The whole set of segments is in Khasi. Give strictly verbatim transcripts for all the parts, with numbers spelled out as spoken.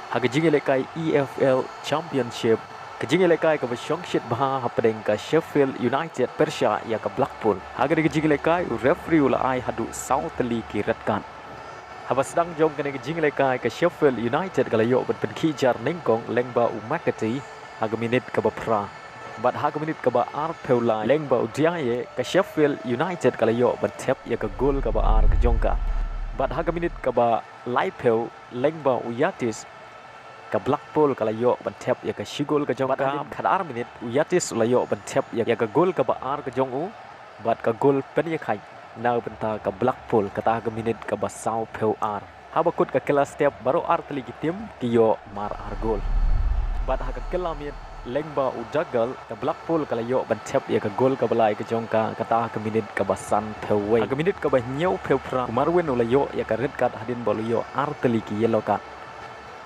Ha ka jingïalehkai E F L Championship, ka jingïalehkai kaba shongshit bha hapdeng ka Sheffield United pyrshah ïa ka Blackpool. Ha kane ka jingïalehkai u referee u la ai haduh saw tylli ki red card. Haba sdang jong kane ka jingïalehkai ka Sheffield United ka la ïoh ban pynkhih jar nyngkong lyngba u McAtee ha ka minit kaba phra. Bad ha ka minit kaba arphew lai lyngba u Diaye ka Sheffield United ka la ïoh ban thep ïa ka gol kaba ar ka jong ka. Bad ha ka minit kaba laiphew lyngba u Yatis ka Blackpool ka la ïoh ban thep ïa ka shi gol ka jong ka. Bad ha ka khatar minit u Yatis u la ïoh ban thep ïa ka gol kaba ar ka jong u bad ka gol pynïakhaid na ka bynta ka Blackpool kata ha ka minit kaba sawphew ar. Haba kut ka kylla step baroh artylli ki tim ki ïoh mar ar gol. Bad ha ka kylla miet lyngba u Dougall ka Blackpool ka la ïoh ban thep ïa ka gol kaba lai ka jong ka kata ha ka minit kaba sanphew wei. Ha ka minit kaba hynñiewphew phra u Marwin u la ïoh ïa ka red card hadien ba u la ïoh artylli ki yellow card.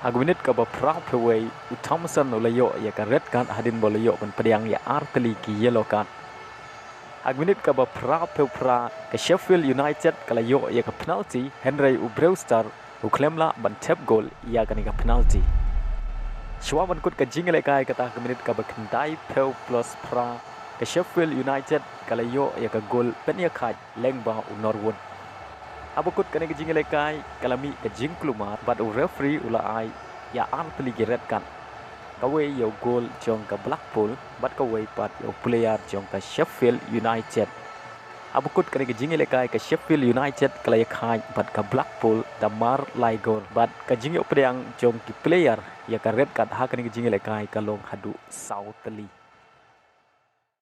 Ha ka minit kaba phraphew wei u Thompson u la ïoh ïa ka red card hadien ba u la ïoh ban pdiang ïa artylli ki yellow card. Ha ka minit kaba phraphew phra ka Sheffield United ka la ïoh ïa ka penalty hynrei u Brewster u khlem lah ban thep gol ïa kane ka penalty. Shuwa ban kut ka jingïalehkai kata ha ka minit kaba khyndaiphew plus phra ka Sheffield United ka la ïoh ïa ka gol pynïakhaid lyngba u Norwood. Haba kut kane ka jingïalehkai ka la mih ka jingkulmar bad u referee u la ai ïa artylli ki red card. Kawei ïa u gol jong ka Blackpool bad kawei pat ïa u player jong ka Sheffield United. Haba kut kane ka jingïalehkai ka Sheffield United ka la ïakhaid bad ka Blackpool da mar lai gol bad ka jingïoh pdiang jong ki player ïa ka red card ha kane ka jingïalehkai ka long haduh saw tylli.